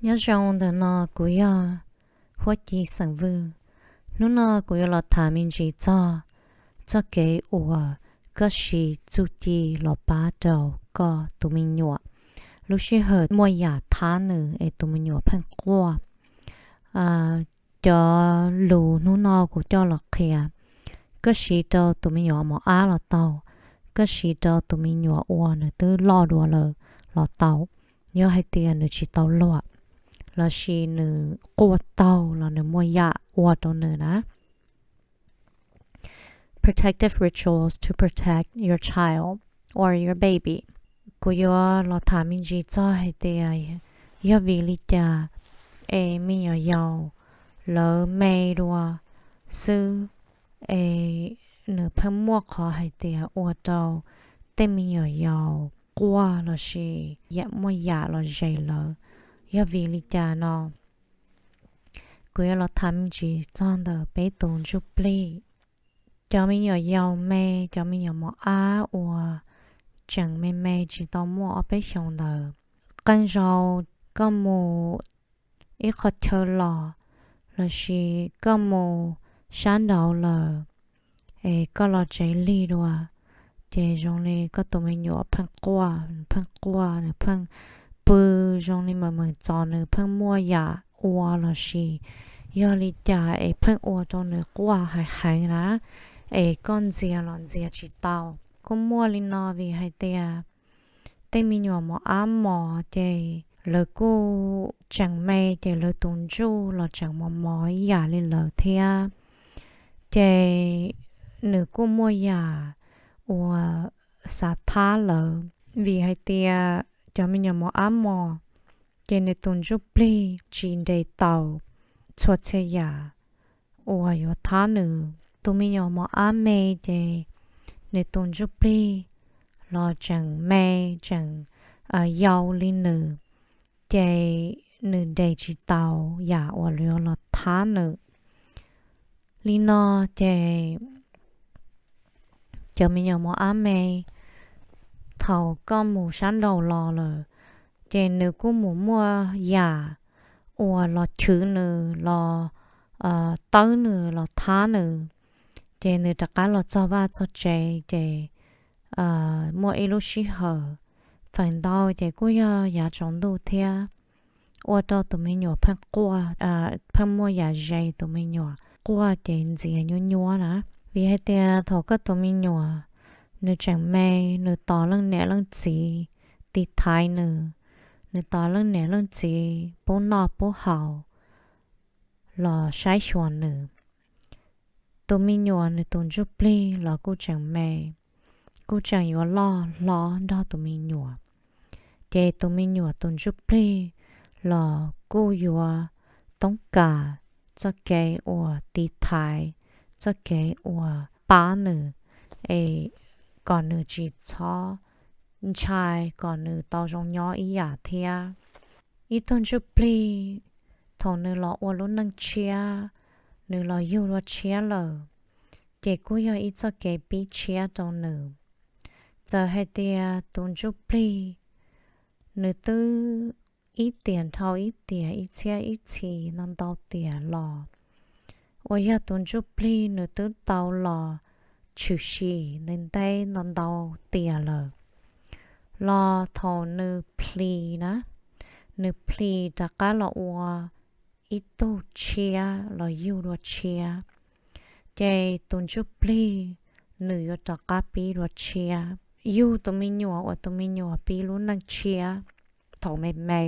Nyob zoo, ntawm no kuv yog Huab Ci xeem Vwj. Hnub no kuv yuav los tham me ntsis txog txoj kev uas koj siv txuj ci los pab rau koj tus me nyuam lub sij hawm muaj yam thab nws es tus me nyuam pheej quaj. Cov lus hnub no kuv coj los qhia, koj siv rau tus me nyuam mos ab los tau, koj siv rau tus me nyuam uas nws twb loj dua lawm los tau, yog hais tias nws tsis tau luag, lossis nws quaj taug los nws muaj yam ua rau nws na. Protective rituals to protect your child or your baby. Kuv yuav los tham me ntsis txog hais tias yog vim li cas es me nyuam yaus lawv me dua xwb es nws pheej muaj qhov hais tias ua rau tej me nyuam yaus quaj lossis yam muaj yam los zes lawv, yog vim li cas no. Kuv yuav los tham me ntsis txog ntawm peb tus ntsuj plig. Cov me nyuam yaus me, cov me nyuam mos ab uas tseem me me tsis tau muaj ob peb xyoos ntawd, qee zaus koj mus ib qhov chaw los, lossis koj mus sab nraud lawm, es koj los tsev lig dua, ces zoo li koj tus me nyuam pheej quaj, nws pheej quaj, nws pheej pw, zoo li meem meem txom nws pheej muaj yam ua lossis yog li cas es pheej ua rau nws quaj heev heev na, es koj ntxias los ntxias tsis tau. Kuj muaj li no vim hais tias tej me nyuam mos ab mos ces lawv kuj tseem me ces lawv tus ntsuj los tseem mos mos ib yam li lawv thiab, ces nws kuj muaj yam uas xav thab lawv, vim hais tias cov me nyuam mos ab mos ces nws tus ntsuj plig tsis nres taus txhua txhia yam uas yuav thab nws. Tus me nyuam mos ab me ces nws tus ntsuj plig los tseem me, tseem yau li nws, ces nws nres tsis taus yam uas yuav los thab nws. Li no ces cov me nyuam mos ab me, thaum koj mus sab nraud los lawm, ces nws kuj mus muaj yam uas los chwv nws, los tawb nws, los thab nws, ces nws rov qab los txog vaj txog tsev ces muaj ib lub sij hawm, feem ntau ces kuj yog yav tsaus ntuj thiab, ua rau tus me nyuam pheej quaj, pheej muaj yam zes, tus me nyuam quaj ces ntxias nyuab nyuab na. Vim hais tias thaum koj tus me nyuam nws tseem me, nws tos leej niam leej txiv tiv thaiv nws, nws tos leej niam leej txiv pub noj pub haus los saib xyuas nws. Tus me nyuam nws tus ntsuj plig los kuj tseem me, kuj tseem yuav loj hlob nrog tus me nyuam, ces tus me nyuam tus ntsuj plig los kuj yuav toob kas txoj kev uas tiv thaiv, txoj kev uas pab nws, es kom nws tsis txhob ntshai, kom nws tau zoo nyob ib yam thiab. Ib tug ntsuj plig thaum nws los ua lub neej tshiab, nws los yug dua tshiab lawm, ces kuj yog ib txoj kev pib tshiab rau nws. Txawm hais tias tus ntsuj plig nws twb ib tiam dhau ib tiam, ib txhiab ib txhis ntau ntau tiam los, uas yog tus ntsuj plig nws twb tau los tshwm sim ntev ntev ntau ntau tiam lawm, los thaum nws plis na, nws plis rov qab los ua ib tug tshiab los yug dua tshiab, ces tus ntsuj plig nws yuav rov qab pib dua tshiab. Yug tus me nyuam uas tus me nyuam pib lub neej tshiab thaum me me,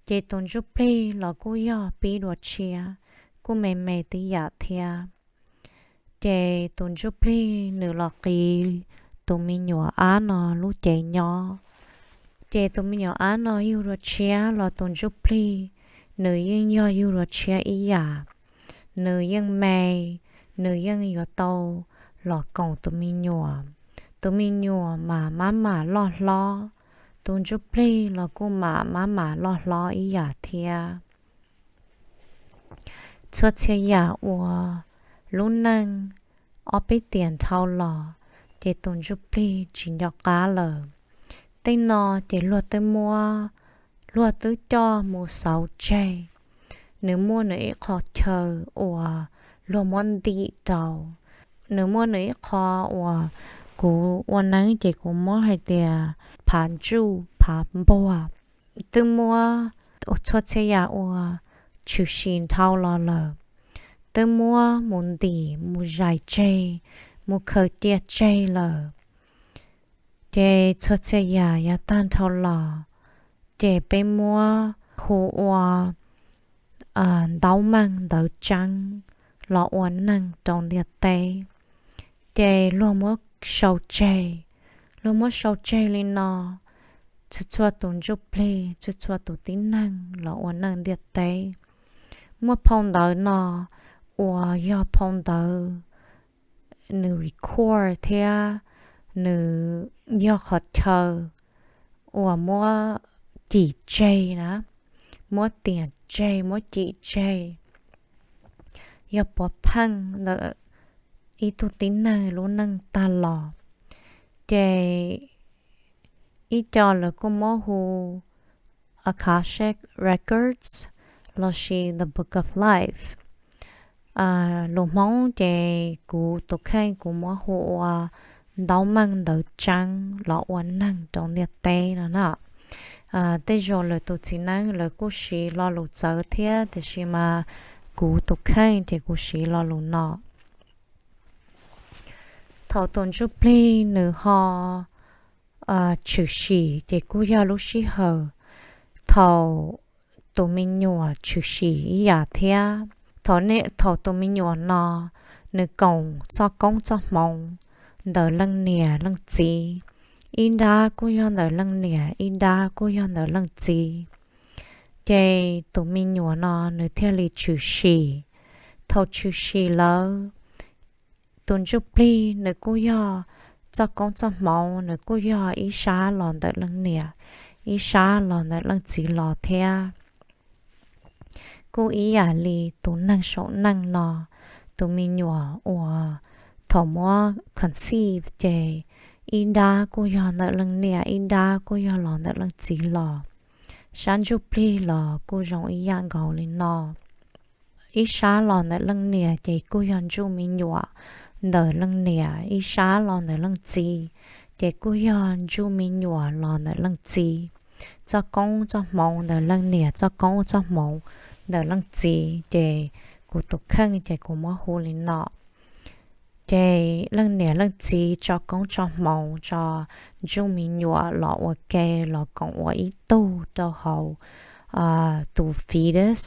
ces tus ntsuj plig los kuj yog pib dua tshiab, kuj me me tib yam thiab. Ces tus ntsuj plig nws los qiv tus me nyuam ab no lub cev nyob. Ces tus me nyuam ab no yug dua tshiab los tus ntsuj plig nws yeej yog yug dua tshiab ib yam. Nws yeej me, nws yeej yuav tau los koom tus me nyuam. Tus me nyuam mam mab mam loj hlob, tus ntsuj plig los kuj mam mab mam loj hlob ib yam thiab. Txhua txhia yam uas lub neej ob peb tiam dhau los, ces tus ntsuj plig tsis nco qab lawm. Tej no ces luag twb muab luag twb coj mus xauv tseg. Nws muaj nws ib qho chaw uas luag muab ntim rau. Nws muaj nws ib qho uas kuv ua neeb ces kuv muab hais tias phav ntsuj phav npuag. Twb muab txhua txhia yam uas tshwm sim dhau los lawm, twb muab mus ntim mus zais tseg, mus khaws cia tseg lawm. Ces txhua txhia yam yav tag nrho los, ces peb muab hu ua ntaub meej ntawv tseeb los ua neej rau ntiaj teb. Ces luag muab sau tseg, luag muab sau tseg li no, txhua txhua tus ntsuj plig, txhua txhua tus tib neeg los ua neej ntiaj teb. Muaj phau ntawv no uas yog phau ntawv nws record thiab nws yog qhov chaw uas muab cim tseg na, muab tiam tseg, muab cim tseg, yog puav pheej ntawm ib tug tib neeg lub neej tag los. Ces ib co lawv kuj muab hu Akashic Records lossis The Book of Life. Lus Hmoob ces kuv tus kheej kuv muab hu ua ntaub meej ntawv tseeb los ua neej rau ntiaj teb no na. Tej zaum lawv tus txiv neeb lawv kuj siv lo lus txawv thiab, tiam sis mas kuv tus kheej ces kuv siv lo lus no. Thaum tus ntsuj plig nws ho tshwm sim ces kuj yog lub sij hawm thaum tus me nyuam tshwm sim ib yam thiab. Thaum tus me nyuam no nws koom txoj koob txoj hmoov ntawm leej niam leej txiv, ib nrab kuj yog ntawm leej niam, ib nrab kuj yog ntawm leej txiv, ces tus me nyuam no nws thiaj li tshwm sim. Thaum tshwm sim lawm, tus ntsuj plig nws kuj yog txoj koob txoj hmoov, nws kuj yog ib sab los ntawm leej niam, ib sab los ntawm leej txiv los thiab. Kuj ib yam li tus neeg saum neej no, tus me nyuam uas thaum muab conceive ces ib nrab kuj yog ntawm leej niam, ib nrab kuj yog los ntawm leej txiv los. Sab ntsuj plig los kuj zoo ib yam nkaus li no. Ib sab los ntawm leej niam ces kuj yog ntsuj me nyuam ntawm leej niam, ib sab los ntawm leej txiv ces kuj yog ntsuj me nyuam los ntawm leej txiv. Txoj koob txoj hmoov ntawm leej niam, txoj koob txoj hmoov ntawm leej txiv, ces kuv tus kheej ces kuv muab hu li no. Ces leej niam leej txiv tso koob tso hmoov tso ntsuj me nyuam los ua ke los koom ua ib tug rau hauv tus fetus.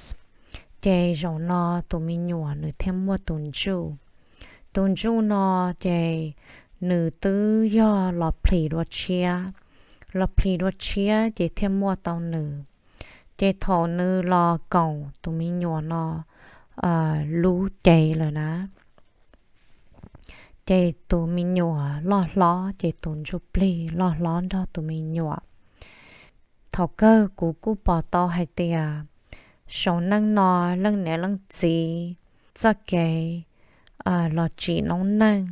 Ces zaum no tus me nyuam nws thiaj muaj tus ntsuj. Tus ntsuj no ces nws twb yog los plhis dua tshiab, los plhis dua tshiab ces thiaj muaj tau nws. Ces thaum nws los koom tus me nyuam no lub cev lawm na, ces tus me nyuam loj hlob, ces tus ntsuj plig loj hlob nrog tus me nyuam. Thaum kawg kuv kuj pom tau hais tias saum neej no leej niam leej txiv txoj kev los tsim noob neej,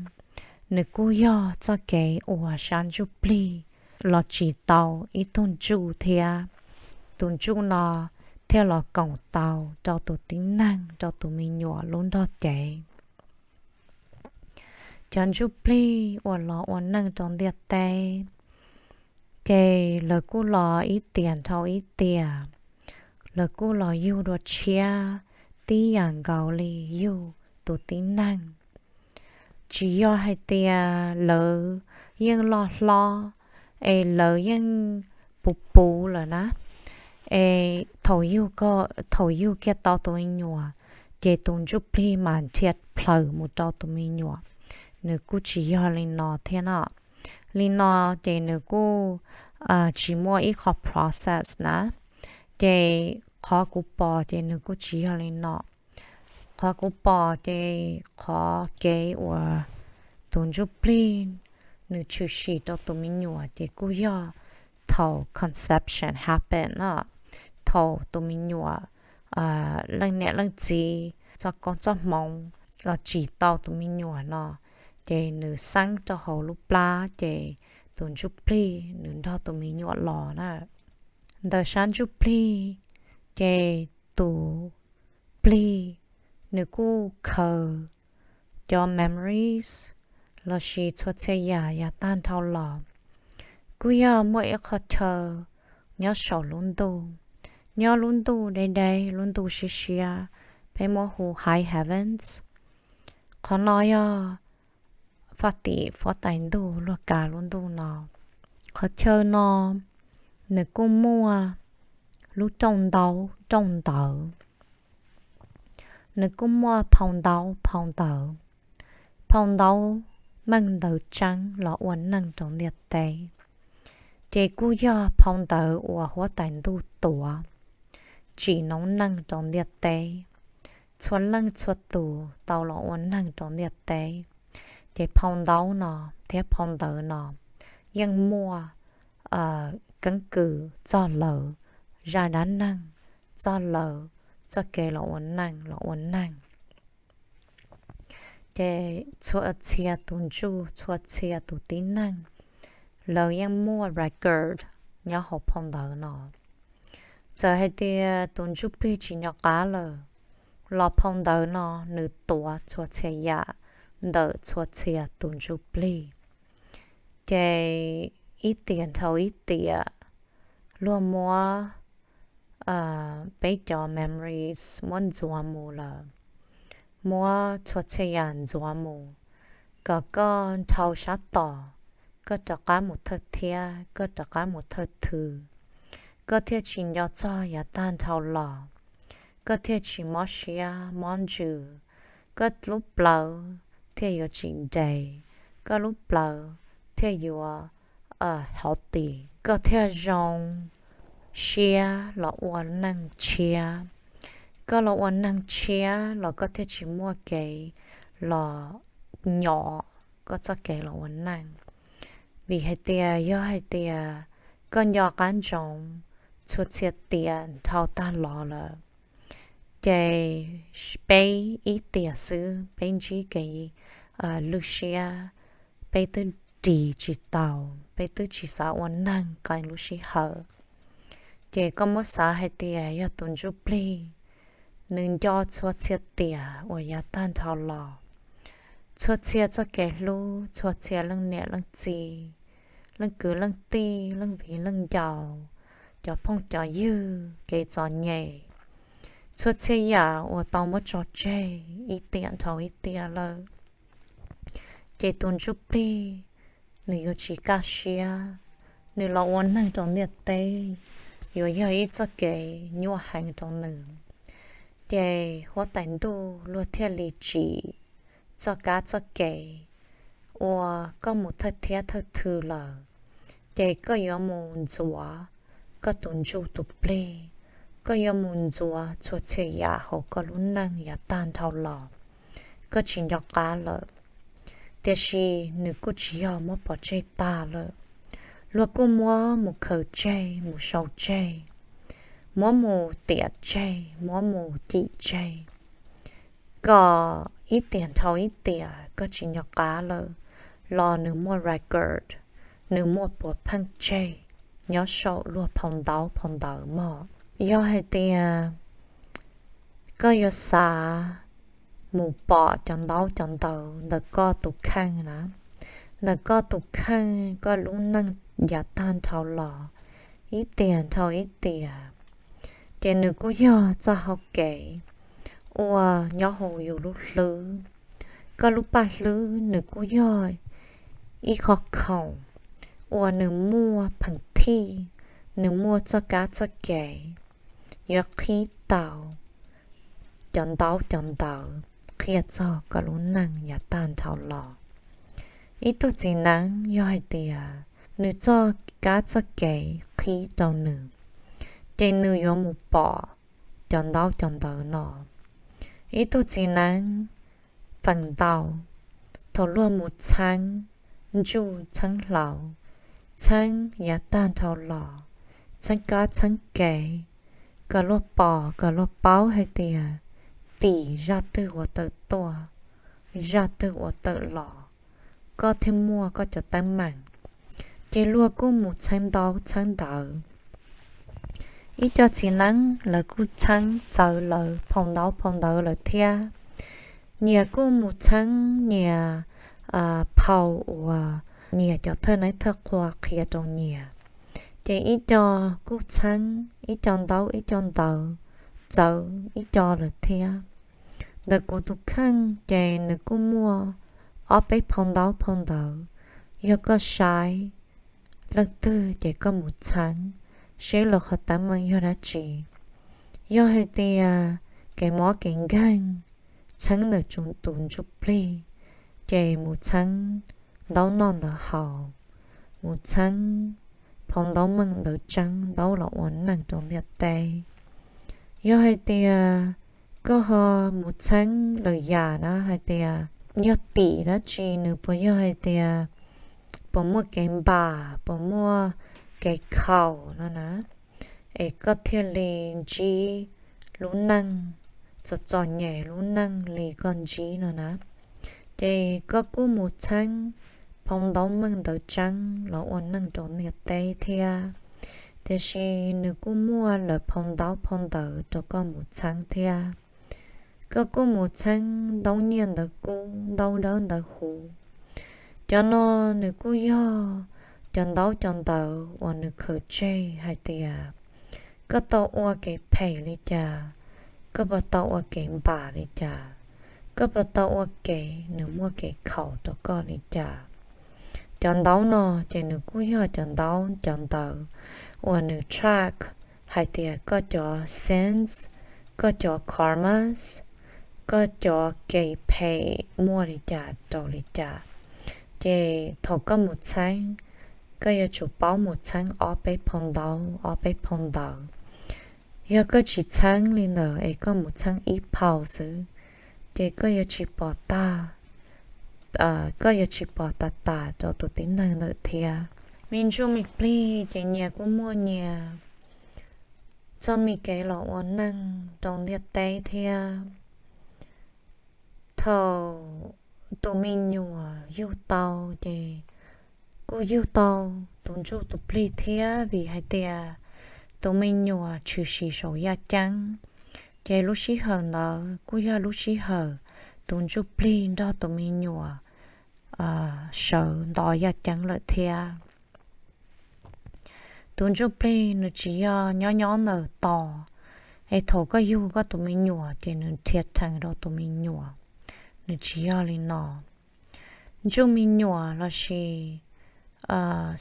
nws kuj yog txoj kev uas sab ntsuj plig los tsim tau ib tug ntsuj thiab. Tus ntsuj no thiaj los koom tau rau tus tib neeg, rau tus me nyuam lub nrog cev. Cov ntsuj plig uas los ua neej rau ntiaj teb, ces lawv kuj los ib tiam dhau ib tiam, lawv kuj los yug dua tshiab tib yam nkaus li yug tus tib neeg. Tsis yog hais tias lawv yeej loj hlob es lawv yeej puv puv lawm na, es thaum yug kiag tau tus me nyuam, ces tus ntsuj plig mas dhia plaws mus rau tus me nyuam. Nws kuj tsis yog li no thiab no. Li no ces nws kuj tsis muaj ib qho process na, ces qhov kuv pom ces nws kuj tsis yog li no. Qhov kuv pom ces qhov kev uas tus ntsuj plig nws tshwm sim rau tus me nyuam ces kuj yog thaum conception happen no, thaum tus me nyuam leej niam leej txiv txoj koob txoj hmoov los tsim tau tus me nyuam no, ces nws xeeb rau hauv lub plab ces tus ntsuj plig nws nrog tus me nyuam los na. ntawm sab ntsuj plig, ces tus plig nws kuj khaws cov memories lossis txhua txhia yam yav tag nrho los. Kuj yog muaj ib qhov chaw nyob saum lub ntuj, nyob lub ntuj deb deb, lub ntuj siab siab, peb muab hu high heavens. Qhov no yog faj tim huab tais ntuj luag kav lub ntuj no. Qhov chaw no nws kuj muaj lub rooj ntaub rooj ntawv, nws kuj muaj phau ntaub phau ntawv, phau ntaub meej ntawv tseeb los ua neej rau ntiaj teb. Ces kuj yog phau ntawv uas huab tais ntuj tuav tsim noob neej rau ntiaj teb. Txhua leej txhua tus tau los ua neeg rau ntiaj teb, ces phau ntaub no thiab phau ntawv no yeej muaj keeb kwm txog lawv zaj dab neeg, txog lawv txoj kev los ua neej los ua neeg. Ces txhua txhia tus ntsuj, txhua txhia tus tib neeg, lawv yeej muaj record nyob hauv phau ntawv no. Txawm hais tias tus ntsuj plig tsis nco qab lawm, los phau ntawv no nws tuav txhua txhia yam ntawm txhua txhia tus ntsuj plig. Ces ib tiam dhau ib tiam, luag muab peb cov memories muab ntxuav mus lawm, muab txhua txhia yam ntxuav mus, kom koj dhau sab tom, koj rov qab mus thawj thiab, koj rov qab mus thawj thw, koj thiaj tsis nco txog yav tag nrho los, koj thiaj tsis mob siab mob ntsws, koj lub plawv thiaj yuav tsis nres, koj lub plawv thiaj yuav healthy, koj thiaj zoo siab los ua neeg tshiab. Koj los ua neeg tshiab los koj thiaj tsis muaj kev los nyom koj txoj kev los ua neej. Vim hais tias yog hais tias koj nco qab ntsoov txhua txhia tiam dhau tag los lawm, ces peb ib tiam xwb peb ntsib kev lwj siab, peb twb ris tsis tau, peb twb tsis xav ua neeg qee lub sij hawm. Ces koj muab xav hais tias yog tus ntsuj plig, nws nco txhua txhia tiam uas yav tag nrho los, txhua txhia txoj kev hlub, txhua txhia leej niam leej txiv, leej kwv leej tij, leej viv leej ncaus, cov phooj cov ywg, kev txom nyem, txhua txhia yam uas tau muab tso tseg ib tiam dhau ib tiam lawm. Ces tus ntsuj plig nws yuav tsis kaj siab, nws los ua neeg rau ntiaj teb yuav yog ib txoj kev nyuaj heev rau nws. Ces huab tais ntuj luag thiaj li tsim txoj kab txoj kev uas koj mus thawj thiab thawj thw lawm, ces koj yuav mus ntxuav koj tus ntsuj tus plig, koj yuav mus ntxuav txhua txhia yam hauv koj lub neej yav tag nrho los, koj tsis nco qab lawm. Tiam sis nws kuj tsis yog muab pov tseg tag lawm, luag kuj muab mus khaws tseg, mus sau tseg, muab mus tiam tseg, muab mus cim tseg, kom ib tiam dhau ib tiam koj tsis nco qab lawm los nws muaj record, nws muaj puav pheej tseg nyob saum luag phau ntaub phau ntawv mog. Yog hais tias koj yuav xav mus pom cov ntaub cov ntawv ntawm koj tus kheej na, ntawm koj tus kheej, koj lub neej yav tag nrho los, ib tiam dhau ib tiam, ces nws kuj yog txoj hau kev uas nyob hauv yus lub hlwb. Koj lub paj hlwb nws kuj yog ib qho khoom uas nws muaj pheem thij, nws muaj txoj kab txoj kev yuav qhib tau cov ntaub cov ntawv qhia txog koj lub neej yav tag nrho los. Ib tug txiv neeb yog hais tias nws txoj kab txoj kev qhib rau nws, ces nws yuav mus pom cov ntaub cov ntawv no. Ib tug txiv neeb feem ntau, thaum luag mus txheeb ntsuj txheeb hlauv, txheeb yav tag nrho los, txheeb kab txheeb kev, kom luag pom kom luag paub hais tias tim zaj twg ua tawm tuaj, zaj twg ua tawm los, koj thiaj muaj koj cov teeb meem. Ces luag kuj mus txheeb ntaub txheeb ntawv, Ib co txiv neeb lawv kuj txheeb txawv lawv phau ntaub phau ntawv lawm thiab. Nyias kuj mus txheeb nyias phau uas nyias cov thawj neeb thawj qhua qhia rau nyias. Ces ib co kuj txheeb ib co ntaub ib co ntawv txawv ib co lawm thiab. Ntawm kuv tus kheej ces nws kuj muaj ob peb phau ntaub phau ntawv. Yog koj saib leej twg ces koj mus txheeb seb lawv qhov teeb meem yog dab tsi. Yog hais tias kev mob kev nkeeg txheeb ntawm tus ntsuj plig, ces mus txheeb ntaub noj ntawv haus, mus txheeb phau ntaub meej ntawv tseeb ntaub los ua neej rau ntiaj teb. Yog hais tias koj ho mus txheeb lawm yam na hais tias yog tim dab tsi nws puas yog hais tias puas muaj kev npam puas muaj kev khaus no na, es koj thiaj li ntsib lub neej txom txom nyem lub neej li koj ntsib no na. Ces koj kuj mus txheeb phau ntaub meej ntawv tseeb los ua neej rau ntiaj teb thiab. Tiam sis nws kuj muaj lawv phau ntaub phau ntawv rau koj mus txheeb thiab. Koj kuj mus txheeb ntaub nyiaj ntawv kub ntaub dawb ntawv huv. Cov no nws kuj yog cov ntaub cov ntawv uas nws khaws tseg hais tias koj tau ua kev phem li cas, koj puas tau ua kev npam li cas, koj puas tau ua kev nws muaj kev khaus rau koj li cas. Cov ntaub no ces nws kuj yog cov ntaub cov ntawv uas nws track hais tias koj cov sins, koj cov karmas, koj cov kev phem muaj li cas rau li cas. Ces thaum koj mus txheeb, koj yuav tsum paub mus txheeb ob peb phau ntaub ob peb phau ntawv. Yog koj tsis txheeb li ntawd es koj mus txheeb ib phau xwb, ces koj yuav tsis pom tag, koj yuav tsis pom tas tas rau tus tib neeg ntawd thiab. Me ntsuj me plig ces nyias kuj muaj nyias txoj me kev los ua neej rau ntiaj teb thiab. Thaum tus me nyuam yug tau ces kuj yug tau tus ntsuj tus plig thiab vim hais tias tus me nyuam tshwm sim saum yaj ceeb, ces lub sij hawm ntawd kuj yog lub sij hawm tus ntsuj plig nrog tus me nyuam sawv nto yaj ceeb lawm thiab. Tus ntsuj plig nws tsis yog nyob nyob ntawm tos, es thaum koj yug koj tus me nyuam ces nws dhia rhees rau tus me nyuam. Nws tsis yog li no. Ntsuj me nyuam lossis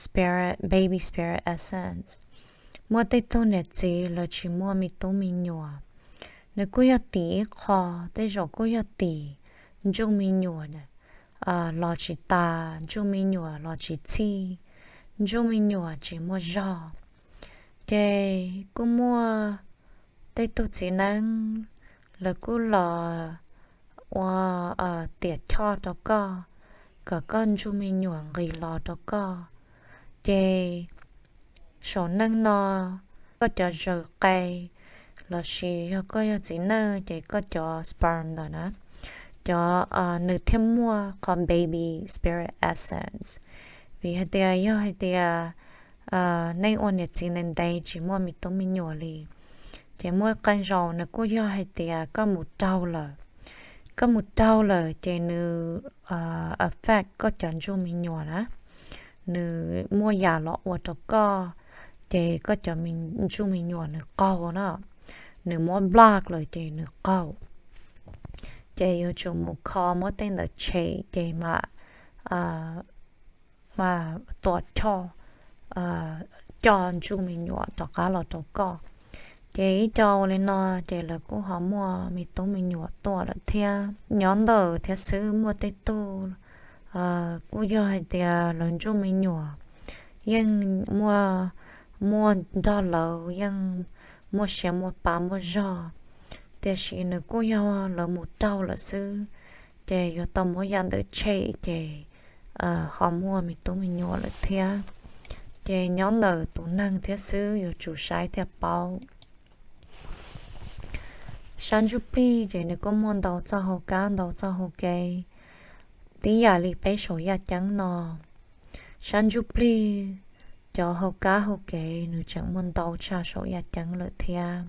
spirit, baby spirit essence, muaj tej tug niam txiv lawv tsis muaj me tub me nyuam, nws kuj yog tim ib qho, tej zaum kuj yog tim ntsuj me nyuam los tsis tas, ntsuj me nyuam los tsis txhij, ntsuj me nyuam tsis muaj zog. Ces kuj muaj tej tug txiv neeb lawv kuj los ua tiam choj rau koj, kom koj ntsuj me nyuam nqis los rau koj. Ces saum neej no koj cov zaws qe lossis yog koj yog txiv neej ces koj cov sperm ntawd na, cov nws thiaj muaj qhov baby spirit essence. Vim hais tias yog hais tias nej ua niam txiv ntev ntev tsis muaj me tub me nyuam li, ces muaj qee zaus nws kuj yog hais tias koj mus raug lawm, koj mus raug lawm ces nws affect koj cov ntsuj me nyuam na, nws muaj yam los ua rau koj, ces koj cov ntsuj me nyuam nws qaug na, nws muab block lawm ces nws qaug. Ces yuav tsum mus kho muab tej ntawd tshem ces mam mas tuam choj coj ntsuj me nyuam rov qab los rau koj. Ces ib co ua li no ces lawv kuj ho muaj me tub me nyuam tuaj lawm thiab. Nyob ntawm thiab xwb muaj tej tug kuj yog hais tias lawv ntsuj me nyuam yeej muaj, muaj nrog lawv yeej muaj sia muaj pa muaj zog, tiam sis nws kuj yog lawv mus raug lawm xwb, ces yuav tau muab yam ntawd tshem ces ho muaj me tub me nyuam lawm thiab. Ces nyob ntawm tus neeg thiab xwb yuav tsum saib thiaj paub. Sab ntsuj plig ces nws kuj muaj ntau txoj hau kab ntau txoj hau kev, tib yam li peb saum yaj ceeb no. Sab ntsuj plig cov hauv kab hauv kev nws tseem muaj ntau tshaj saum yaj ceeb lawm thiab.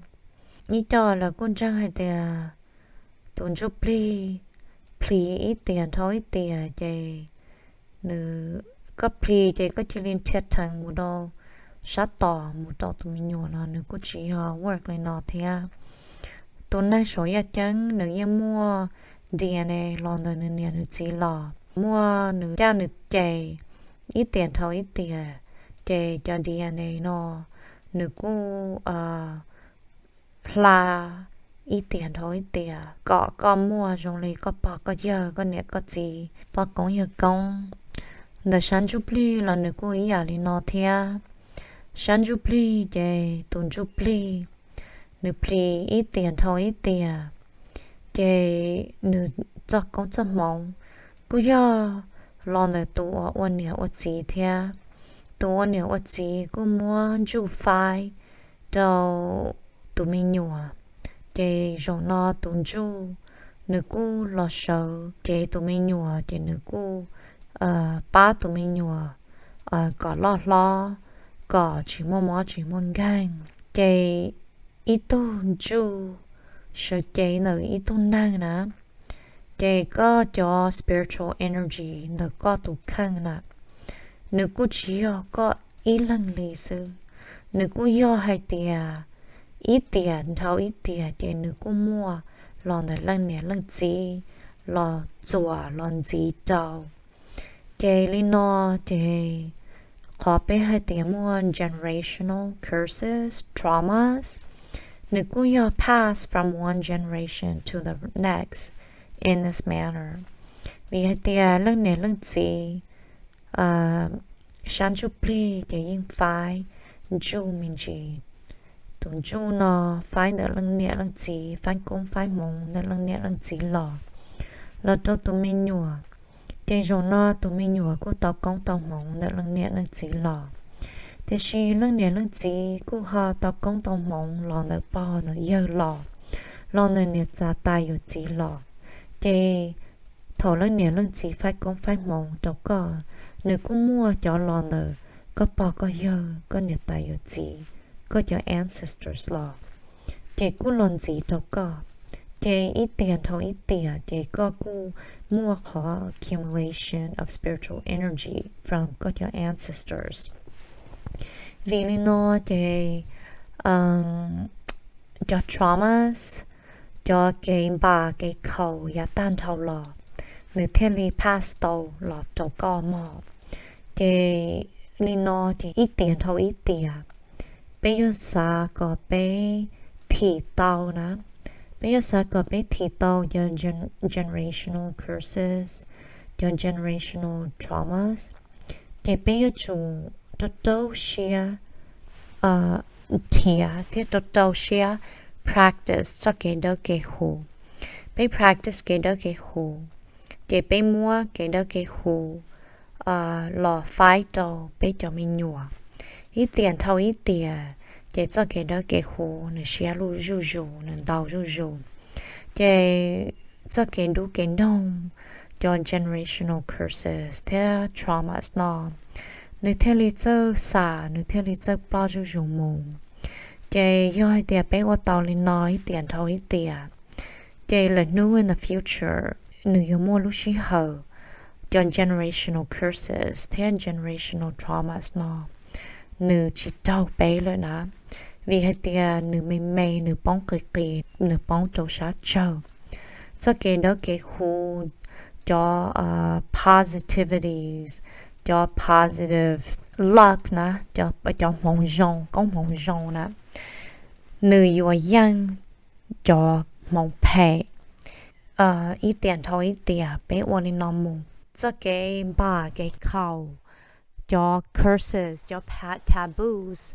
Ib co lawv kuj ntseeg hais tias tus ntsuj plig plhis ib tiam dhau ib tiam ces nws, koj plhis ces koj cia li nrhiav theev mus rau sab tom mus rau tus me nyuam no nws kuj tsis yog work li no thiab. Tus neeg saum yaj ceeb nws yeej muaj D N A los ntawm nws niam nws txiv los, muaj nws caj nws ces ib tiam dhau ib tiam, ces cov D N A no nws kuj hla ib tiam dhau ib tiam kom koj muaj zoo li koj pog koj yawg koj niam koj txiv poj koob yawg koob. Ntawm sab ntsuj plig los nws kuj ib yam li no thiab. Sab ntsuj plig ces tus ntsuj plig nws plhis ib tiam dhau ib tiam, ces nws txoj koob txoj hmoov kuj yog los ntawm tus uas ua niam ua txiv thiab. Tus ua niam ua txiv kuj muab ntsuj faib rau tus me nyuam, ces zaum no tus ntsuj nws kuj los sawv cev tus me nyuam ces nws kuj pab tus me nyuam kom loj hlob, kom tsis muaj mob tsis muaj nkeeg. Ces ib tug ntsuj sawv cev ntawm ib tug neeg na, ces koj cov spiritual energy ntawm koj tus kheej na, nws kuj tsis yog koj ib leeg li xwb, nws kuj yog hais tias ib tiam dhau ib tiam ces nws kuj muaj los ntawm leej niam leej txiv los txuas los ntxiv rau. Ces li no ces qhov peb hais tias muaj generational curses, traumas, nws kuj yog pass from one generation to the next in this manner. Vim hais tias leej niam leej txiv sab ntsuj plig ces yeej faib ntsuj me ntsis. Tus ntsuj no faib ntawm leej niam leej txiv, faib koob faib hmoov ntawm leej niam leej txiv los, los rau tus me nyuam. Ces zaum no tus me nyuam kuj tau koob tau hmoov ntawm leej niam leej txiv los, tiam sis leej niam leej txiv kuj ho tau koob tau hmoov los ntawm pog ntawm yawg los, los ntawm niam txav tais yawm txiv los. Ces thaum leej niam leej txiv faib koob faib hmoov rau koj, nws kuj muaj cov los ntawm koj pog koj yawg koj niam tais yawm txiv, koj cov ancestors los, ces kuj los ntxiv rau koj. Ces ib tiam dhau ib tiam ces koj kuj muaj qhov accumulation of spiritual energy from koj cov ancestors. Vim li no ces cov traumas, cov kev npam kev khaum yav tag nrho los, nws thiaj li pass tau los rau koj mog. Ces li no ces ib tiam dhau ib tiam, peb yuav xav kom peb thim tau na, peb yuav xav kom peb thim tau cov generational curses, cov generational traumas, ces peb yuav tsum rau rau siab nrhiav thiab rau rau siab practice txoj kev dawb kev huv. Peb practice kev dawb kev huv, ces peb muab kev dawb kev huv los faib rau peb cov me nyuam. Ib tiam dhau ib tiam, ces txoj kev dawb kev huv nws siab lug zuj zus, nws ntau zuj zus. Ces txoj kev dub kev noog, cov generational curses thiab traumas no, nws thiaj li txawj xam, nws thiaj li txawj ploj zuj zus mus. Ces yog hais tias peb ua tau li no ib tiam dhau ib tiam, ces lwm hnub in the future nws yuav muaj lub sij hawm cov generational curses thiab generational traumas no nws tsis raug peb lawm na. Vim hais tias nws me me, nws poob qis qis, nws poob rau sab tsawg. Txoj kev dawb kev huv, cov positivities, cov positive luck na, cov hmoov zoo, koob hmoov zoo na, nws yuav yeej cov hmoov phem. Ib tiam dhau ib tiam peb ua li no mus, txoj kev npam kev khaum, cov curses, cov taboos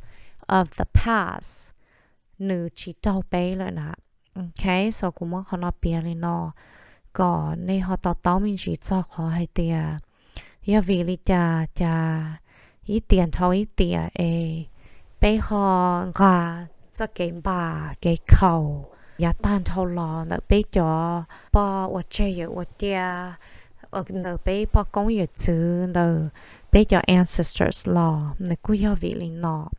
of the past, nws tsis raug peb lawm na. Ok, so kuv muab qhov no piav li no kom nej ho to taub me ntsis txog qhov hais tias yog vim li cas cas ib tiam dhau ib tiam es peb ho nqa txoj kev npam kev khaum yav tag nrho los ntawm peb cov poj ua tseg yawm ua cia, ntawm peb poj koob yawm txwv, ntawm peb cov ancestors los nws kuj yog vim li no.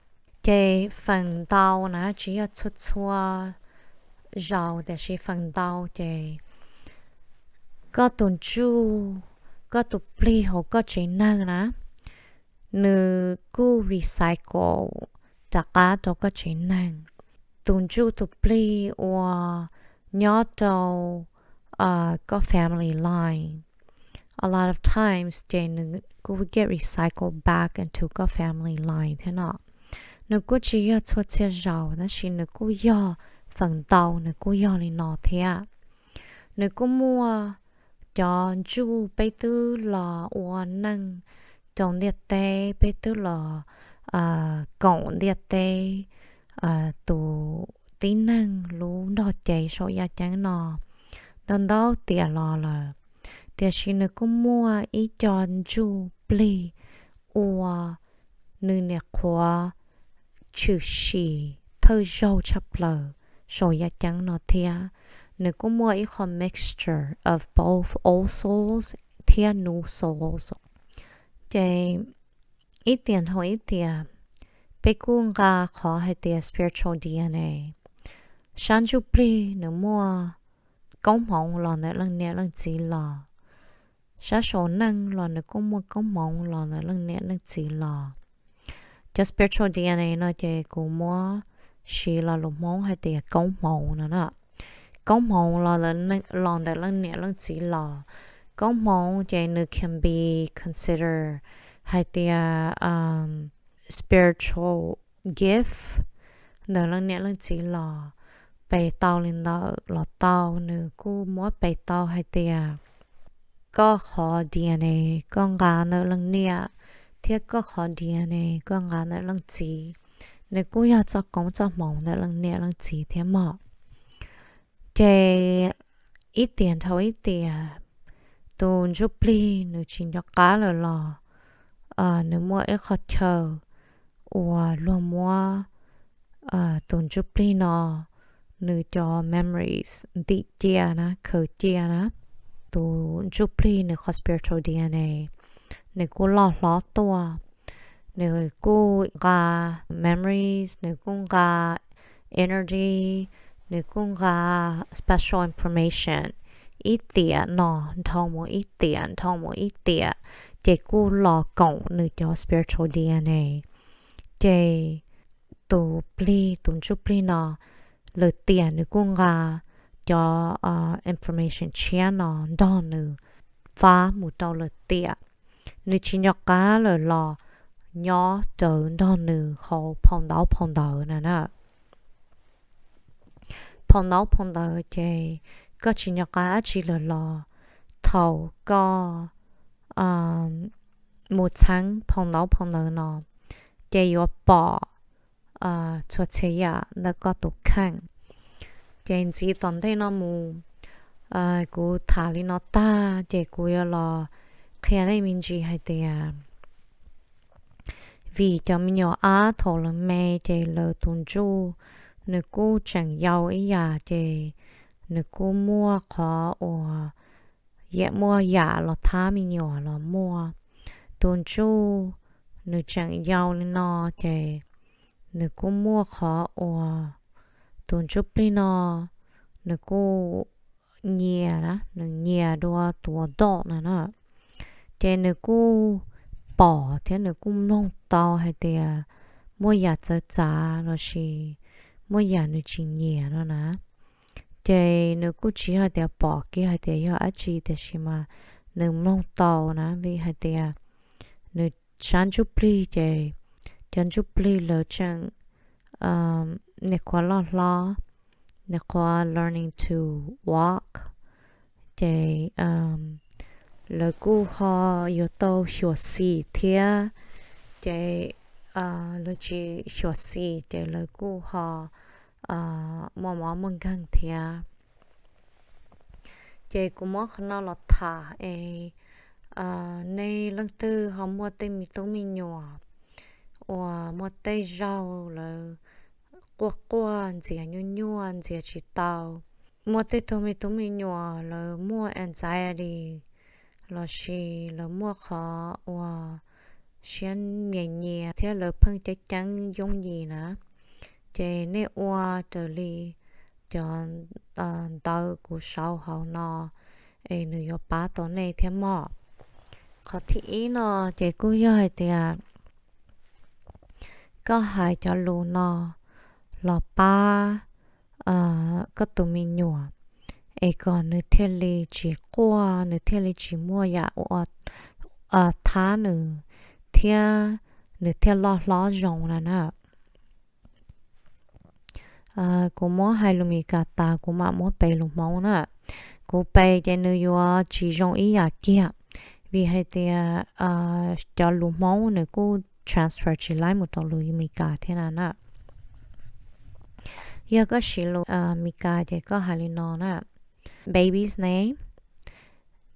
Ces feem ntau na, tsis yog txhua txhua zaus tiam sis feem ntau ces koj tus ntsuj, koj tus plig hauv koj tsev neeg na, nws kuj recycle rov qab rau koj tsev neeg. Tus ntsuj tus plig uas nyob rau koj family line, a lot of times ces nws kuj get recycled back into koj family line thiab no. Nws kuj tsis yog txhua txhia zaus tab sis nws kuj yog, feem ntau nws kuj yog li no thiab. Nws kuj muaj cov ntsuj peb twb los ua neej rau ntiaj teb, peb twb los koom ntiaj teb, tus tib neeg lub nrog cev saum yaj ceeb no ntau ntau tiam los lawm. Tiam sis nws kuj muaj ib co ntsuj plig ua nws niam qhuav tshwm sim thawj zaug tshaj plaws saum yaj ceeb no thiab. Nws kuj muaj ib qho mixture of both old souls thiab new souls. Ces ib tiam dhau ib tiam, peb kuj nqa qhov hais tias spiritual D N A. Sab ntsuj plig nws muaj koob hmoov los ntawm leej niam leej txiv los, sab saum neej los nws kuj muaj koob hmoov los ntawm leej niam leej txiv los. Cov spiritual D N A no ces kuv muab siv lo lus Hmoob hais tias koob hmoov no na. Koob hmoov los ntawm leej niam leej txiv los. Koob hmoov ces nws can be considered hais tias spiritual gift ntawm leej niam leej txiv los. Pes tau li ntawm los tau, nws kuj muab pes tau hais tias koj qhov D N A koj nqa ntawm leej niam, thiab koj qhov D N A koj nqa ntawm leej txiv, nws kuj yog txoj koob txoj hmoov ntawm leej niam leej txiv thiab mog. Ces ib tiam dhau ib tiam, tus ntsuj plig nws tsis nco qab lawm los nws muaj ib qho chaw uas luag muab tus ntsuj plig no nws cov memories ntim cia na, khaws cia na. Tus ntsuj plig nws qhov spiritual D N A nws kuj loj hlob tuaj, nws kuj nqa memories, nws kuj nqa energy, nws kuj nqa special information ib tiam no dhau mus ib tiam, dhau mus ib tiam, ces kuj los koom nws cov spiritual D N A. Ces tus plig, tus ntsuj plig no, lwm tiam nws kuj nqa cov information tshiab no nrog nws fab mus rau lwm tiam. Nws tsis nco qab lawm los nyob rawv nrog nws hauv phau ntaub phau ntawv na na. Phau ntaub phau ntawv ces koj tsis nco qab dab tsi lawm los thaum koj mus txheeb phau ntaub phau ntawv no ces yuav pom txhua txhia yam ntawm koj tus kheej. Ces ntxiv tom ntej no mus, kuv tham li no tag ces kuv yuav los qhia nej me ntsis hais tias vim cov me nyuam ab thaum lawv me ces lawv tus ntsuj nws kuj tseem yau ib yam ces nws kuj muaj qhov uas yam muaj yam los thab me nyuam los muaj. Tus ntsuj nws tseem yau li no ces nws kuj muaj qhov uas tus ntsuj plig no nws kuj nyias na, nws nyias dua tus doj no na. Ces nws kuj pom thiab nws kuj mloog tau hais tias muaj yam txawv txav los sis muaj yam nws tsis nyiam no na. Ces nws kuj tsis hais tias pom kiag hais tias yog dab tsi, tiam sis mas nws mloog tau na, vim hais tias nws sab ntsuj plig ces cov ntsuj plig lawv tseem nyuam qhuav loj hlob, nyuam qhuav learning to walk, ces lawv kuj ho yuav tau xyuam xim thiab, ces lawv tsis xyuam xim ces lawv kuj ho muaj mob muaj nkeeg thiab. Ces kuv muab qhov no los tham es nej leej twg ho muaj tej me tub me nyuam uas muaj tej zaug lawv quaj quaj, ntxias nyuaj nyuaj, ntxias tsis tau, muaj tej tug me tub me nyuam lawv muaj anxiety los sis lawv muaj qhov uas siab nyias nyias thiab lawv pheej ceeb ceeb yooj yim na. Ces nej ua raws li cov ntawv kuv sau hauv no es nws yuav pab tau nej thiab mog. Qhov thib ib no ces kuj yog hais tias koj hais cov lus no los pab koj tus me nyuam es kom nws thiaj li tsis quaj, nws thiaj li tsis muaj yam ua thab nws, thiab nws thiaj loj hlob zoo na na. Kuv muab hais lus Mis Kas tas kuv mam muab pe lus Hmoob na. Kuv pe ces nws yuav tsis zoo ib yam kiag, vim hais tias cov lus Hmoob nws kuj transfer tsis laib mus rau lus Mis Kas thiab na na. Yog koj siv lus Mis Kas ces koj hais li no na: baby's name.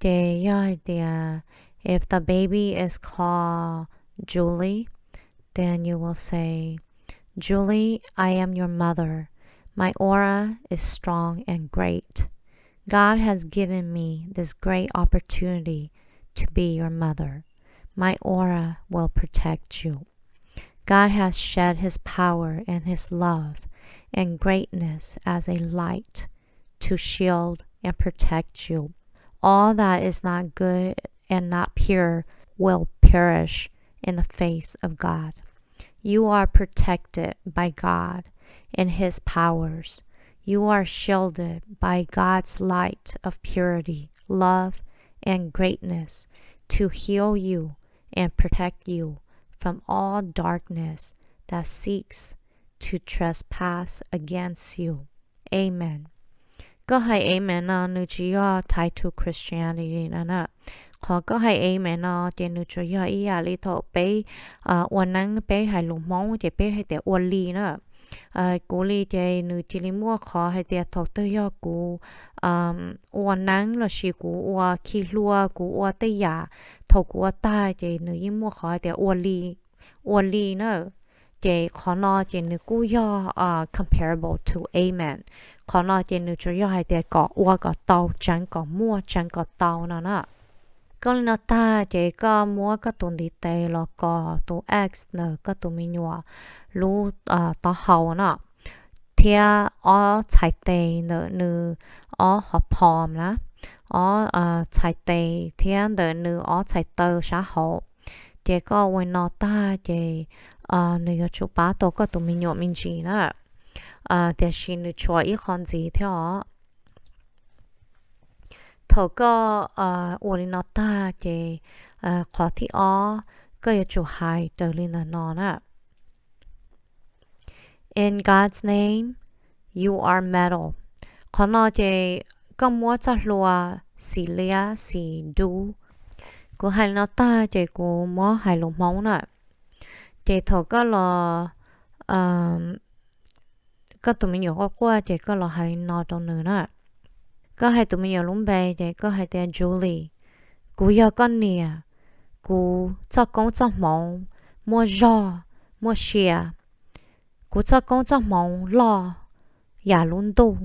Ces yog hais tias, if the baby is called Julie, then you will say, Julie, I am your mother. My aura is strong and great. God has given me this great opportunity to be your mother. My aura will protect you. God has shed his power and his love and greatness as a light to shield and protect you. All that is not good and not pure will perish in the face of God. You are protected by God and his powers. You are shielded by God's light of purity, love, and greatness to heal you and protect you from all darkness that seeks to trespass against you. Amen. Koj hais amen no nws tsis yog tied to Christianity na na. Qhov koj hais amen no ces nws tsuas yog ib yam li thaum peb ua neeb peb hais lus Hmoob ces peb hais tias ua li na. Kuv li ces nws cia li muaj qhov hais tias thaum twg yog kuv ua neeb lossis kuv ua khi hlua kuv ua tej yam, thaum kuv ua tag ces nws yeej muaj qhov hais tias ua li, ua li na. Ces qhov no ces nws kuj yog comparable to amen. Qhov no ces nws tsuas yog hais tias kom ua kom tau, tseev kom muaj, tseev kom tau no na. Koj li no tag ces koj muab koj tus ntiv tes los kos tus X ntawm koj tus me nyuam lub taub hau no, thiab ob txhais tes ntawm nws ob qhov palm na, ob txhais tes thiab ntawm nws ob txhais taw sab hauv. Ces koj ua li no tag ces nws yuav tsum pab tau koj tus me nyuam me ntsis na. Tiam sis nws tshuav ib qho ntxiv thiab os. Thaum koj ua li no tag ces qhov thib ob koj yuav tsum hais raws li ntawm no na: In God's name, you are metal. Qhov no ces koj muab txoj hlua xis liab xis dub. Kuv hais li no tag ces kuv muab hais lus Hmoob na. Ces thaum koj los, koj tus me nyuam quaj quaj ces koj los hais li no rau nws na. Koj hais tus me nyuam lub npe ces koj hais tias, Julie, kuv yog koj niam. Kuv txoj koob txoj hmoov muaj zog, muaj sia. Kuv txoj koob txoj hmoov loj yam lub ntuj,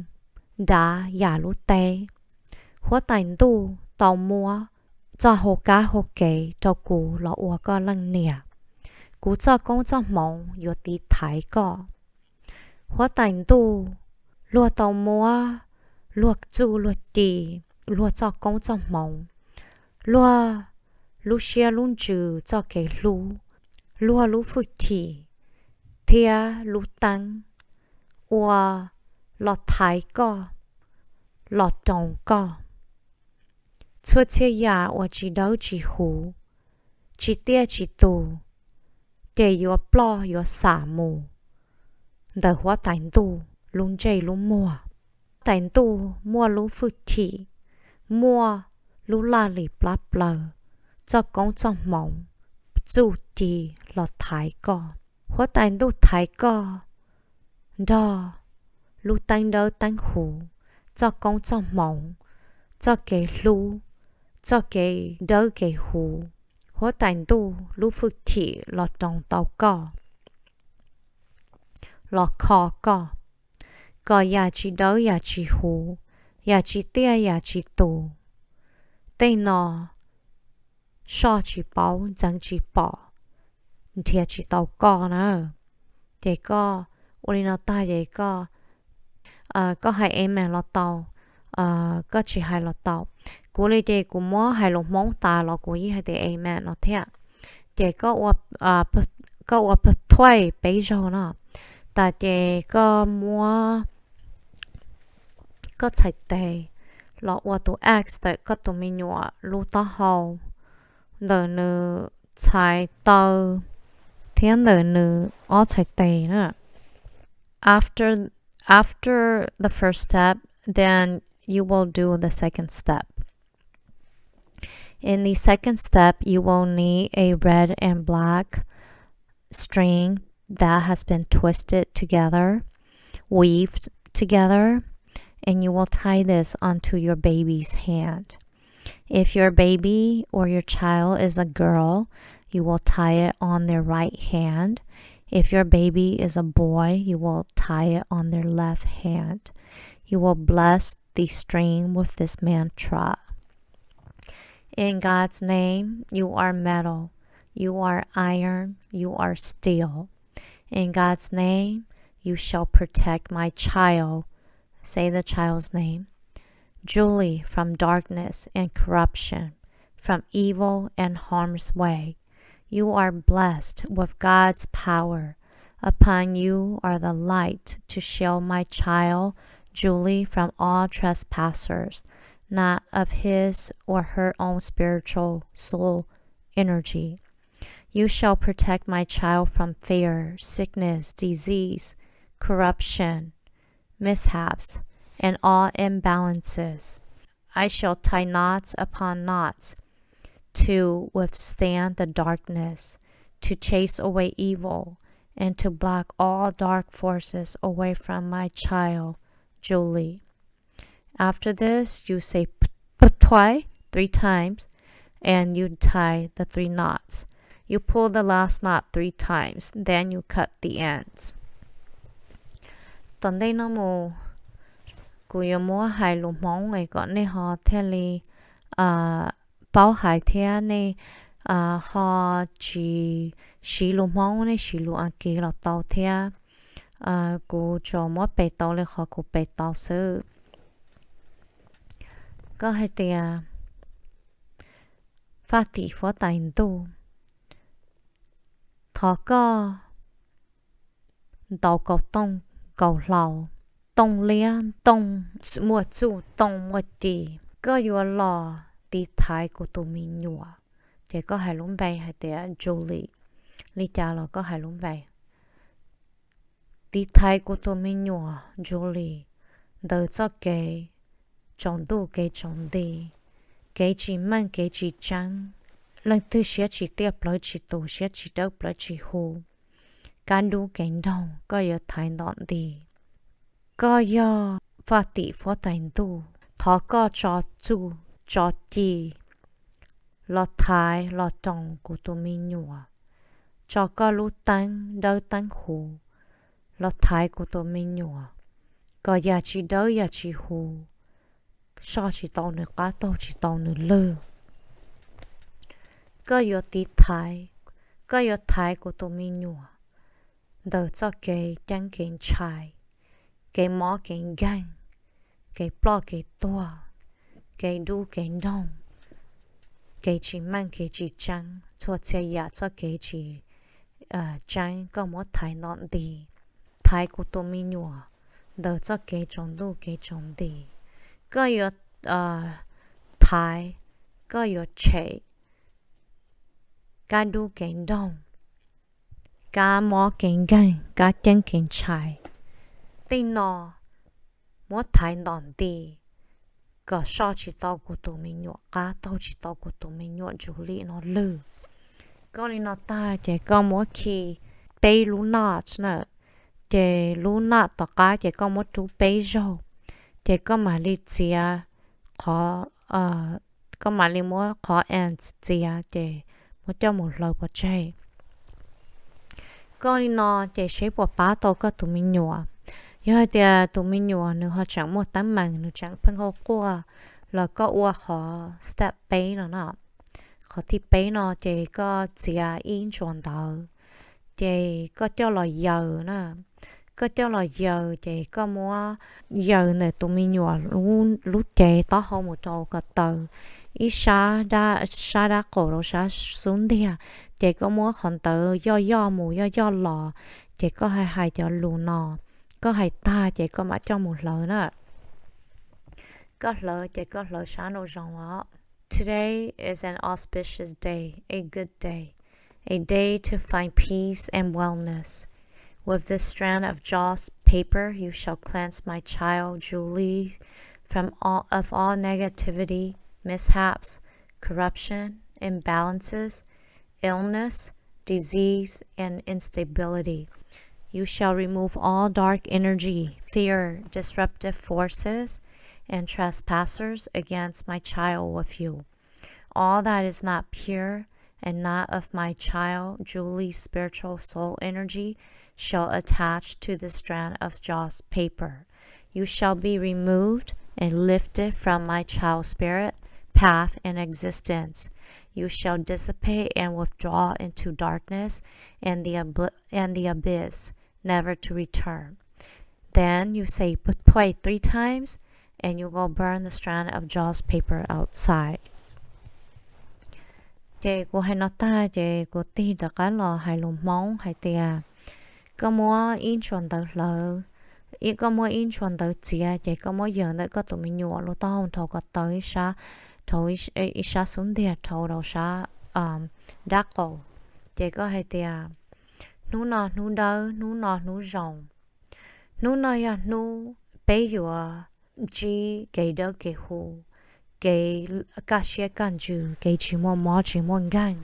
dav yam lub teb. Huab tais ntuj tau muab txoj hau kab hau kev rau kuv los ua koj leej niam. Kuv txoj koob txoj hmoov yuav tiv thaiv koj. Huab tais ntuj, luag tau muab luag txuj luag ci, luag txoj koob txoj hmoov, luag lub siab lub ntsws txoj kev hlub, luag lub hwj chim thiab lub teeb ua los thaiv koj, los roos koj. Txhua txhia yam uas tsis dawb tsis huv, tsis tiaj tsis tus, ces yuav ploj yuav xam mus ntawm huab tais ntuj lub ntsej lub muag. Huab tais ntuj muaj lub hwj chim, muaj lub laj lim plab plaws, txoj koob txoj hmoov, txuj ci los thaiv koj. Huab tais ntuj thaiv koj nrog lub teeb dawb teeb huv, txoj koob txoj hmoov, txoj kev hlub, txoj kev dawb kev huv. Huab tais ntuj lub hwj chim los roos tau koj, los kho koj, kom yam tsis dawb yam tsis huv, yam tsis tiaj yam tsis tus, tej no soj tsis paub ntxeev tsis pom, nrhiav tsis tau koj na. Ces koj ua li no tag ces koj, koj hais amen los tau, koj tsis hais los tau. Kuv li ces kuv muab hais lus Hmoob tas los kuv yeej hais tias amen no thiab. Ces koj ua pawg thuaij peb zaug no, tas ces koj muab koj txhais tes los ua tus X ntawm koj tus me nyuam lub taub hau, ntawm nws txhais taw thiab ntawm nws ob txhais tes na. After, after the first step, then you will do the second step. In the second step, you will need a red and black string that has been twisted together, weaved together, and you will tie this onto your baby's hand. If your baby or your child is a girl, you will tie it on their right hand. If your baby is a boy, you will tie it on their left hand. You will bless the string with this mantra. In God's name, you are metal, you are iron, you are steel. In God's name, you shall protect my child. Say the child's name. Julie, from darkness and corruption, from evil and harm's way. You are blessed with God's power. Upon you are the light to shield my child, Julie, from all trespassers, not of his or her own spiritual soul energy. You shall protect my child from fear, sickness, disease, corruption, mishaps, and all imbalances. I shall tie knots upon knots to withstand the darkness, to chase away evil, and to block all dark forces away from my child, Julie. After this, you say p-, p-, twice three times, and you tie the three knots. You pull the last knot three times, then you cut the ends. Tom ntej no mus, kuv yuav muab hais lus Hmoob es kom nej ho thiaj li paub hais thiab nej ho tsis siv lus Hmoob, nej siv lus Askiv los tau thiab. Kuv tsuas muab pes tau li qhov kuv pes tau xwb. Koj hais tias, faj tim huab tais ntuj, thov koj ntaus kaus tooj kaus hlau, tooj liab tooj muaj txuj tooj muaj ci. Koj yuav los tiv thaiv kuv tus me nyuam. Ces koj hais lub npe hais tias Julie, li cas los koj hais lub npe. Tiv thaiv kuv tus me nyuam Julie ntawm txoj kev tsaus ntuj kev tsaus nti, kev tsis meej kev tsis tseeb, leej twg siab tsis tiaj plawv tsis tus, siab tsis dawb plawv tsis huv, kab dub kev nroog koj yuav thaiv ntom nti. Koj yog faj tim huab tais ntuj, thov koj tso txuj tso ci los thaiv los roos kuv tus me nyuam, tso koj lub teeb dawb teeb huv los thaiv kuv tus me nyuam, kom yam tsis dawb yam tsis huv soj tsis tau nws qab taug tsis tau nws lwg. Koj yuav tiv thaiv, koj yuav thaiv kuv tus me nyuam ntawm txoj kev ceeb kev ntshai, kev mob kev nkeeg, kev ploj kev tuag, kev dub kev nroog, kev tsis meej kev tsis tseeb, txhua txhia yam txoj kev tsis tseeb koj muab thaiv ntom nti. Thaiv kuv tus me nyuam ntawm txoj kev tsaus ntuj kev tsaus nti. Koj yuav thaiv, koj yuav tshem kab dub kev nroog, kab mob kev nkeeg, kab ceeb kev ntshai. Tej no muab thaiv ntom nti kom soj tsis tau kuv tus me nyuam qab, taug tsis tau kuv tus me nyuam Julie no lwg. Koj li no tag ces koj muab khi peb lub notch na, ces lub notch tom qab ces koj muab rub peb zaug, ces koj mam li txiav qhov, koj mam li muab qhov ends txiav ces muab coj mus hlawv pov tseg. Koj li no ces seb puas pab tau koj tus me nyuam. Yog hais tias tus me nyuam nws ho tseem muaj teeb meem, nws tseem pheej hauj quaj, los koj ua qhov step peb no na. Qhov thib peb no ces koj txiav ib ntsuas ntawv, ces koj coj los yaws na. Koj coj los yaws ces koj muab yaws ntawm tus me nyuam lub cev taub hau mus rau ko taw ib sab, sab dab qaum rau sab xub ntiag, ces koj muab qhov ntawd yoj yoj mus yoj yoj los, ces koj hais hais cov lus no, koj hais tag ces koj mam coj mus hlawv na. Koj hlawv ces koj hlawv sab nraum zoov os. Today is an auspicious day, a good day, a day to find peace and wellness. With this strand of joss paper, you shall cleanse my child Julie from all, of all negativity, mishaps, corruption, imbalances, illness, disease, and instability. You shall remove all dark energy, fear, disruptive forces, and trespassers against my child with you. All that is not pure and not of my child Julie's spiritual soul energy shall attach to this strand of joss paper. You shall be removed and lifted from my child's spirit, path, and existence. You shall dissipate and withdraw into darkness and the, ab- and the abyss, never to return. Then you say pray three times, and you go burn the strand of joss paper outside. Ces kuv hais no tag ces kuv tig rov qab los hais lus Hmoob hais tias, koj muab ib ntsuas ntawv hlawv, koj muab ib ntsuas ntawv txiav ces koj muab yaws ntawm koj tus me nyuam lub taub hau nrhau ko taw ib sab, rau ib sab xub ntiag rau rau sab dab qaum. Ces koj hais tias, hnub no hnub dawb, hnub no hnub zoo, hnub no yog hnub peb yuav ntsib kev dawb kev huv, kev kaj siab kaj ntsws, kev tsis muaj mob tsis muaj nkeeg.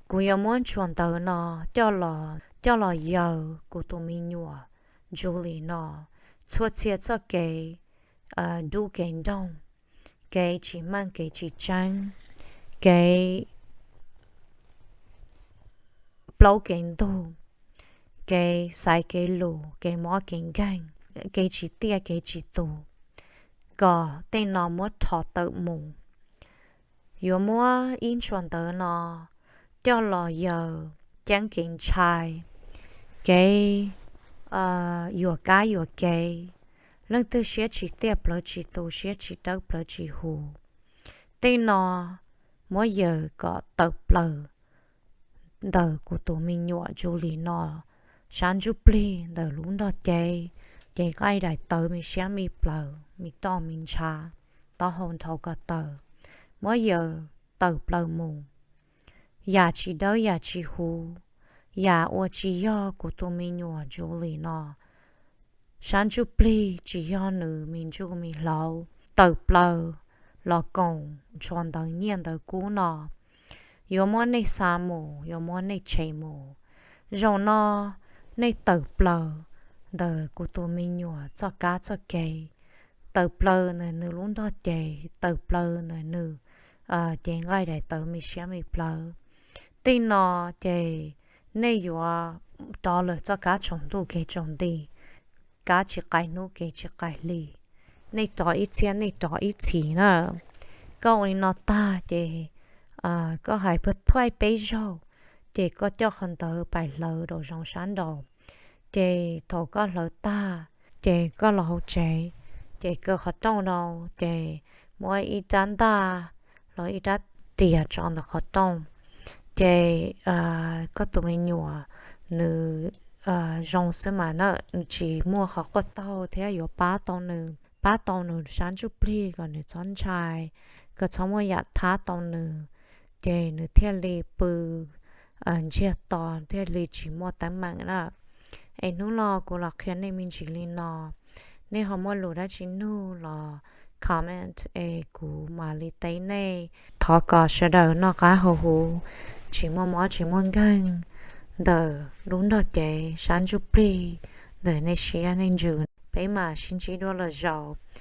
Kuv yuav muab ntsuas ntawv no coj los yaws kuv tus me nyuam Julie no txhua txhia txoj kev dub kev nroog, kev tsis meej kev tsis tseeb, kev plaub kev ntug, kev xaiv kev lus, kev mob kev nkeeg, kev tsis tiaj kev tsis tus, kom tej no muab rho tawm mus. Yuav muab ib ntsuas ntawv no coj los yaws ceeb kev ntshai, kev yuam kab yuam kev, leej twg siab tsis tiaj plawv tsis tus, siab tsis dawb plawv tsis huv. Tej no muab yaws kom tawm plaws ntawm kuv tus me nyuam Julie no sab ntsuj plig ntawm lub nrog cev, cev nqaij daim tawv me siab me plawv, me roj me ntsha, taub hau nrhau ko taw, muab yaws tawm plaws mus. Yam tsis dawb yam tsis huv, yam uas tsis yog kuv tus me nyuam Julie no sab ntsuj plig, tsis yog nws me ntsuj me hlauv, tawm plaws los koom ntsuas ntawv nyiaj ntawv kub no. Yuav muab nej xa mus, yuav muab nej tshem mus. Zaum no nej tawm plaws ntawm kuv tus me nyuam txoj kab txoj kev, tawm plaws ntawm nws lub nrog cev, tawm plaws ntawm nws cev nqaij daim tawv me siab me plawv. Tej no ces nej yuav rov lawm txoj kab tsaus ntuj kev tsaus nti, kab tsis qaij hnub kev tsis qaij hli, nej rov ib txhiab nej rov ib txhis na. Koj ua li no tag ces koj hais pab phaij peb zaug, ces koj coj qhov ntawv pais hlawv rau zoov sab nraud. Ces thaum koj hlawv tag, ces koj los hauv tsev, ces kaw qhov rooj rau, ces muab ib rab ntaj los ib rab riam tso ntawm qhov rooj. Ces koj tus me nyuam nws zoo xwb mas na, tsis muaj qhov quaj taug thiab yuav pab tau nws, pab tau nws sab ntsuj plig kom nws txhob ntshai, kom txhob muaj yam thab tau nws, ces nws thiaj li pw ntsiag to, thiaj li tsis muaj teeb meem na. Es hnub no kuv los qhia nej me ntsis li no, nej ho muaj lus dab tsi nug los comment es kuv mam li teb nej. Thov kom sawv daws noj qab haus huv, tsis muaj mob tsis muaj nkeeg ntawm lub nrog cev sab ntsuj plig ntawm nej siab nej ntsws. Peb mam sib ntsib dua lwm zaus.